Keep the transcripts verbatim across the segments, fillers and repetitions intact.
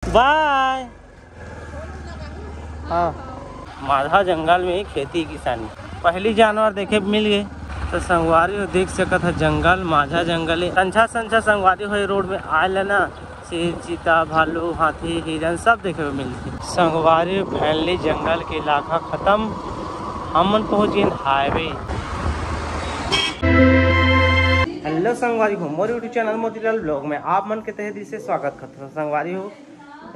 बाय। हाँ, माझा जंगल में ही खेती किसानी, पहली जानवर देखे मिल गए। तो संगवारी हो देख सकत है जंगल, माझा जंगल है। संझा संझा संगवारी हो ये रोड में आए लेना, शेर, चीता, भालू, हाथी, हिरन सब देखे मिलते। संगवारी फैमिली जंगल के इलाका खत्म, हमन पहुँच गए हाईवे। हेलो संगवारी हो, मोर YouTube चैनल मोतीलाल ब्लॉग में आप मन के तहे दिल से स्वागत करत हूँ। संगवारी हो,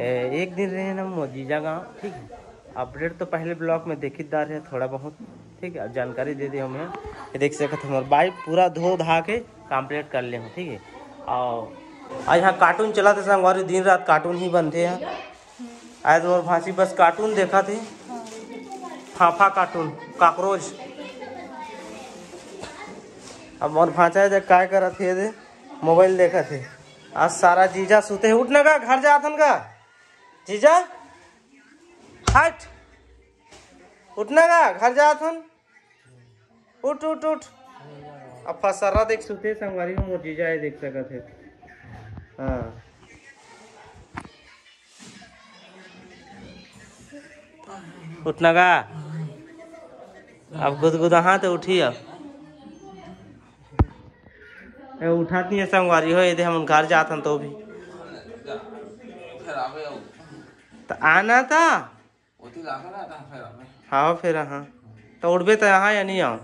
ए, एक दिन रहे ना मोर जीजा गाँव, ठीक है। अपडेट तो पहले ब्लॉग में देखित दार है थोड़ा बहुत, ठीक है, जानकारी दे दे हमें। ये देख सकत हमार बाइक पूरा धो धा के कंप्लीट कर ले हूँ, ठीक है। और आज यहाँ कार्टून चला थे संगवारी, दिन रात कार्टून ही बनते हैं। आज मोर भांसी बस कार्टून देखा थे, फाफा कार्टून, कॉकरोच। अब मोर भांचा है जब काय करत है दे, मोबाइल देखत है। आज सारा जीजा सुते है, उठ ना गा, घर जात हन गा। जीजा, हट, उठ ना गा, घर जात हन। उठ, उठ, उठ। अब फसर्रा देख सुते संगवारी हो, मोर जीजा है, देख सकत है। हाँ। उठ ना गा। अब गुदगुदाहा तो उठी अब। ए, उठात नहीं है संगवारी हो, ये दे हम घर जात हन तो भी। तो आना था। हाँ, फिर हाँ। तो उठबे तो यहाँ या नहीं आओ?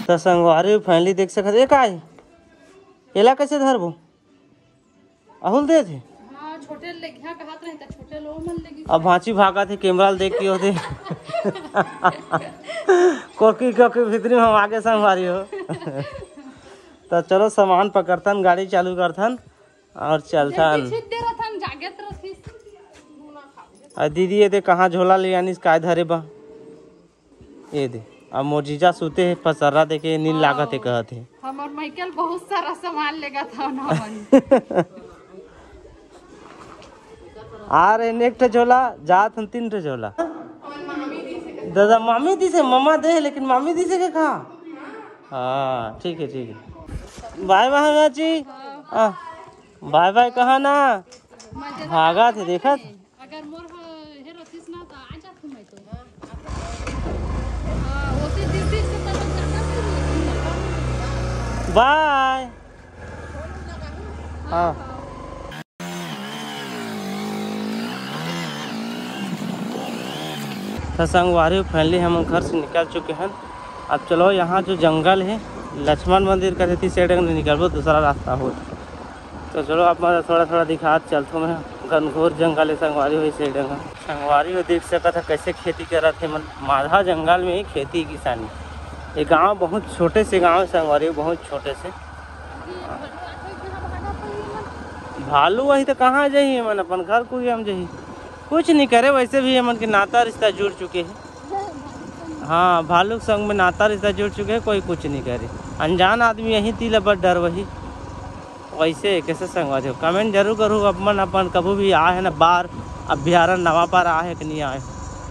त संगवारी फैमिली देख सकत हे, ए काय? एला कैसे धरबो? अहुल दे थे। हाँ, छोटे ले घ्या कहत रहे त छोटे लो मन लेगी। अब भांची भागत हे, कैमरा ल देख के होते। कोकी कोकी भीतरी में हम आगे संगवारी हो। त चलो सामान पकड़थन, गाड़ी चालू करथन और चलथन। जल्दी छीट दे रहथन, जागत रहथी। आ दीदी ये दे कहाँ झोला ले आनिस, काय धरे बा? ये दे, अब मोर जीजा सुते हे, फसर्रा देके नींद लागत हे कहत हे। हमर माइकल बहुत सारा सामान लेगा था ना मन। आ रहे ने एक ठो झोला, जात हन तीन ठो झोला। दादा, मामी दिसे, ममा दे, लेकिन मामी दिसे के कहा? हाँ, ठीक है, ठीक है। बाय बाय, माची। हाँ। बाय बाय कहा ना। भागा थे, देखा थे। अगर मोर ह-, हे रथिस ना, त आ जात हूँ मैं तो। हाँ, ओती ड्यूटी से तब ज्यादा से। बाय। हाँ। त संगवारी, फाइनली हम घर से निकल चुके हैं। अब चलो, यहाँ जो जंगल है, लक्ष्मण मंदिर का रहती साइड निकलबो, दूसरा रास्ता हो। तो चलो, आप मन थोड़ा थोड़ा दिखात चलथों मैं। घनघोर जंगल है संगवारी हो, इस साइड में। संगवारी हो, देख सकत है कैसे खेती करत है मन। माझा जंगल में ही खेती किसानी। ये गांव बहुत छोटे से गांव है संगवारी हो, बहुत छोटे से। भालू वही तो कहाँ जाही, मन अपन घर कुरिया में जाही, कुछ नहीं करे। वैसे भी हमन के नाता रिश्ता जुड़ चुके हैं। हाँ, भालू के संग में नाता रिश्ता जुड़ चुके हैं, कोई कुछ नहीं करे। अनजान आदमी यही तीला बड़ डर वही। वैसे कैसे संगवारी हो, कमेंट जरूर करू। अपन अपन कभी भी आए है ना बार अभ्यारण नवा बार आए है कि नहीं आए।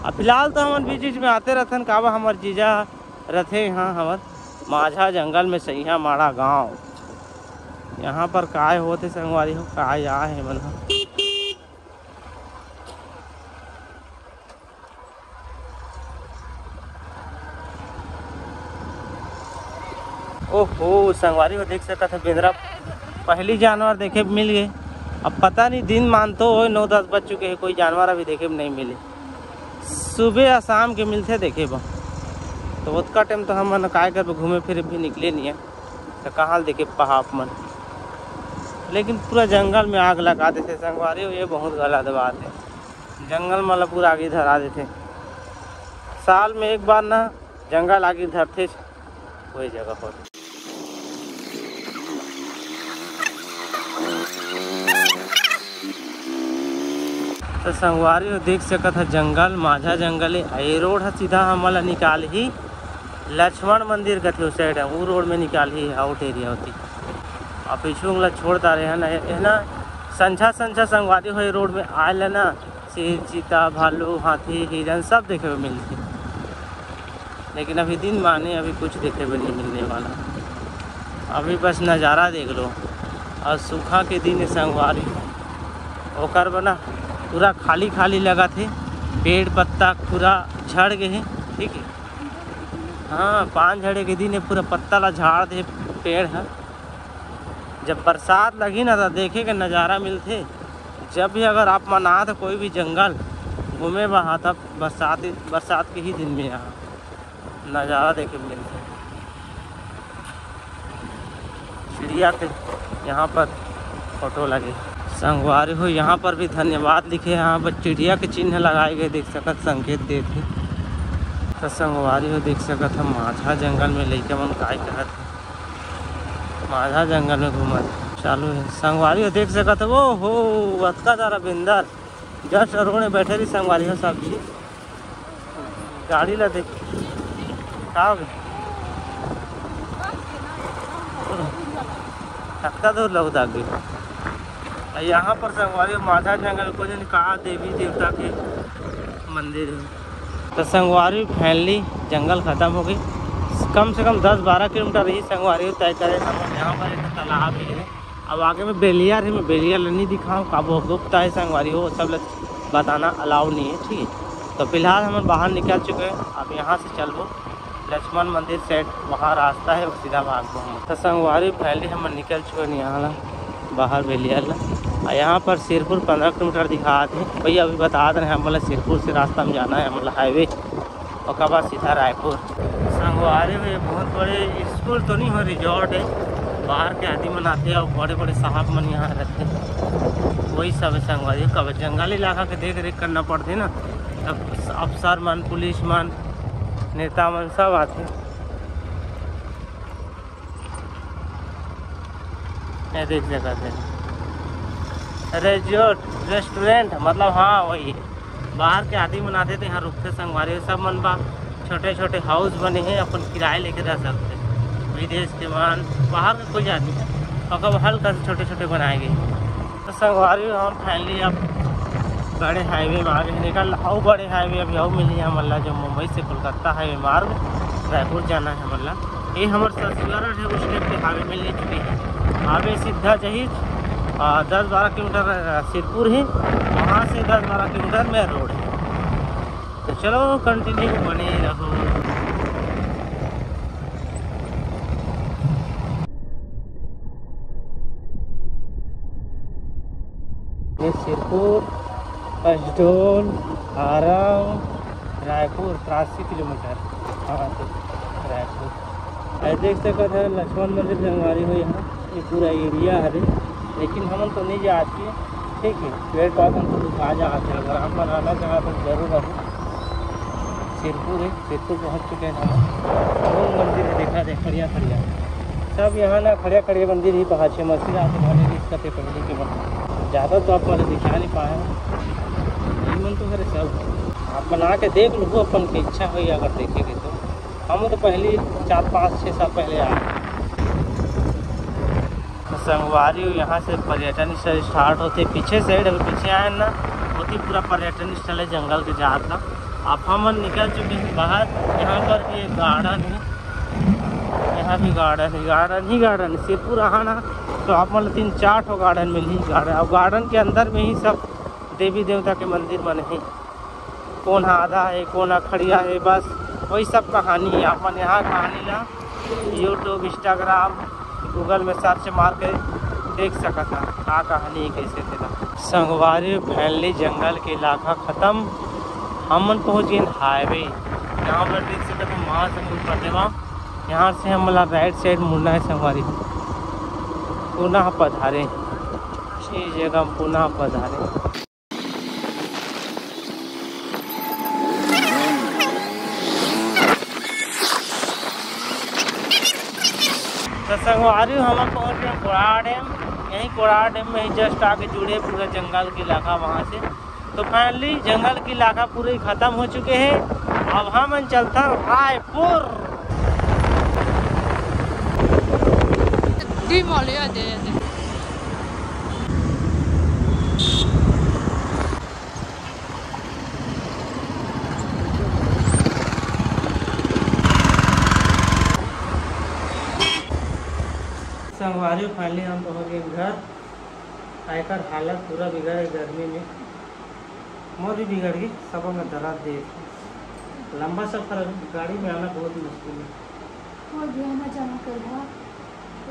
अब फिलहाल तो हमन बीच बीच में आते रहथन, काबा हमर जीजा रथे यहाँ हमर माझा जंगल में सैया माड़ा गाँव। यहाँ पर काय होत हे संगवारी हो, काय आए हे मन ह। ओहो संगवारी हो, देख सकत हे बेंदरा, पहली जानवर देखे मिल गए। अब पता नहीं, दिन मान तो होय, नौ दस बज चुके हैं, कोई जानवर अभी देखे में नहीं मिले। सुबह या शाम के मिलथे देखे बर, तो ओतका टाइम तो हमन काय करबे, घूमे फिरे भी निकले नहीं है, तो कहाँ देखे पाहा आप मन। लेकिन पूरा जंगल में आग लगा देथे संगवारी हो, ये बहुत गलत बात है। जंगल मतलब पूरा आगी धरा देथे। साल में एक बार ना जंगल आगी धरथे, वही जगह पर। तो संगवारी हो देख सकत ह, जंगल, माझा जंगल हे। ये रोड ह सीधा हमन ला निकालही लक्ष्मण मंदिर कथे, उस साइड है, वो रोड में निकालही, आउट एरिया होती। अब पीछू ला छोड़ डारे है ना, ये ना संझा संझा संगवारी हो, ये रोड में आए ला ना, शेर, चीता, भालू, हाथी, हिरन सब देखे बर मिलथे। लेकिन अभी दिन माने, अभी कुछ देखे बर नहीं मिलने वाला। अभी बस नज़ारा देख लो। और सूखा के दिन हे संगवारी, ओकर बर ना पूरा खाली खाली लगत हे, पेड़ पत्ता पूरा झड़ गए हे। ठीक है, हाँ, पान झड़े के दिन हे, पूरा पत्ता ला झाड़ दे पेड़ ह। जब बरसात लगही ना, तो देखे के नज़ारा मिलथे। जब भी अगर आप मन आत कोई भी जंगल घूमे बर, हाँ, तब बरसात, बरसात के ही दिन में यहाँ नज़ारा देखे मिलथे। चिड़िया के यहाँ पर फोटो लगे। संगवारी हो, यहाँ पर भी धन्यवाद लिखे, यहाँ पर चिड़िया के चिन्ह लगाए गए, देख सकत, संकेत देत हे। तो संगवारी हो, देख सकत ह, माझा जंगल में लइका मन काय करत हे, माझा जंगल में घूमत चालू है। संगवारी हो, देख सकत हो, वो हो, अतका सारा बेंदर just रोड में बैठे रही संगवारी हो सब जी। गाड़ी ला देख, का हो गया? अतका दूर लहुदा गई। और यहाँ पर संगवारी हो, माझा जंगल को जन कहा देवी देवता के मंदिर है। तो संगवारी हो, finally जंगल खत्म हो गई। कम से कम दस बारह किलोमीटर ही संगवारी हो तय करे। हम यहाँ पर एक तालाब भी है। अब आगे में बेलिया रहे, मैं बेलिया ला नहीं दिखाऊँ, काबू गुप्त है संगवारी हो, सब ला बताना अलाउ नहीं है, ठीक है। तो फिलहाल हम बाहर निकल चुके हैं, अब यहाँ से चलबो लक्ष्मण मंदिर side, वहाँ रास्ता है, वो सीधा भागबो हम। तो संगवारी finally हम निकल चुके हैं यहाँ ला, बाहर बेलिया ला। और यहाँ पर सिरपुर पंद्रह किलोमीटर दिखात हे भैया, अभी बता दे रहे हैं, हम बोला सिरपुर से रास्ता में जाना है, हम बोला highway, ओकर बाद सीधा रायपुर। संगवारी में बहुत बड़े स्कूल तो नहीं हो, resort है, बाहर के आदमी मन आथे और बड़े बड़े साहब मन यहाँ रहते, वही सब है संगवारी। कब जंगल इलाका के देख रेख करना पड़थे ना, तब अफसर मन, पुलिस मन, नेता मन सब आथे। ये देख सकत हे resort, restaurant, मतलब हाँ वही, बाहर के आदमी मन आथे तो यहाँ रुकथे संगवारी, सब मन बा छोटे छोटे house बने हैं, अपन किराए लेके रह सकते हैं। विदेश के मन, बाहर के कोई आदमी, ओकर हल्का से छोटे छोटे बनाए गए। तो संगवारी हो, हम finally अब बड़े highway में आ गए, निकल आओ बड़े highway अभी आओ मिली हमन ला, जो मुंबई से कोलकाता highway मार्ग रायपुर जाना है हमन ला। ये हमर ससुराल है, उस टाइप के highway में ले चुके हैं। आगे सीधा जही, आ, दस बारह किलोमीटर, आ, सिरपुर है, वहाँ से दस बारह किलोमीटर main road है। तो चलो continue बने रहो। ये सिरपुर, कसडोल, आरंग, रायपुर तिरासी किलोमीटर, हाँ, तो रायपुर। ये देख सकत है लक्ष्मण मंदिर संगवारी हो, यहाँ ये पूरा area हरे, लेकिन हमन तो नहीं जात ही, ठीक है। पेड़ पौधा तो आ जात है, अगर आप मन आना चाहत हो तो जरूर आहो। सिरपुर है, सिरपुर पहुँच चुके हैं हम। वो मंदिर है, देखा दे, खड़िया खड़िया। सब यहाँ ना खड़िया खड़िया मंदिर ही पहाचे मसीह आके भले भी इसका पे पहले के मन। ज़्यादा तो आप मन दिखा नहीं पाए हो। ये मन तो हरे सब। आप बना के देख लो, अपन की इच्छा हुई अगर देखेंगे तो। हम तो पहली चार, पाँच, छः साल पहले आए। तो संगवारी हो, यहाँ से पर्यटन स्थल start होते, पीछे side, अभी पीछे आए ना, होती पूरा पर्यटन स्थल है जंगल के जात का। अब हम निकल चुके हैं बाहर। यहाँ पर भी एक garden है, यहाँ भी garden है, garden ही garden है। सिरपुर आना तो आप मन ल तीन चार ठो गार्डन मिलही। गार्डन, अब गार्डन के अंदर में ही सब देवी देवता के मंदिर मन हे। कोन ह आधा हे, कोन ह खड़िया हे, बस वही सब कहानी हे। आप मन यहाँ कहानी ला YouTube, Instagram, Google में सर्च मार के देख सकत ह का कहानी हे, कैसे तेला। संगवारी, finally जंगल के इलाका खत्म, हमन पहुँच गए हाईवे। यहाँ पर देख सकत ह महासमुंद पड़ने वा। यहाँ से हमला राइट साइड मुड़ना है संगवारी, पुनः पधारे। इस जगह पुनः पधारे। तो संगवारी, हम पहुंच गए कोड़ार डैम। यहीं कोड़ार डैम में ही जस्ट आके जुड़े पूरा जंगल के इलाका वहाँ से। तो finally जंगल के इलाका पूरे खत्म हो चुके हैं। अब हम चलता रायपुर। डी मॉल या दे, या दे। संगवारी, finally हम पहुंच गए घर। आयकर हालत पूरा बिगड़ है गर्मी में, मोर भी बिगड़ गई, सब में दर्द दे। लंबा सफर है, गाड़ी में आना बहुत मुश्किल है। कोई भी आना जाना कर रहा,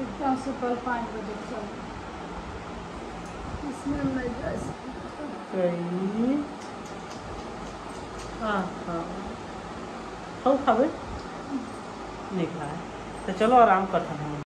एकदम सुबह पाँच बजे चल, इसमें मैं जा सकती हूँ। कहीं हाँ, हाँ। खाओ, खावे? नहीं खाए। तो चलो, आराम करते हैं हम।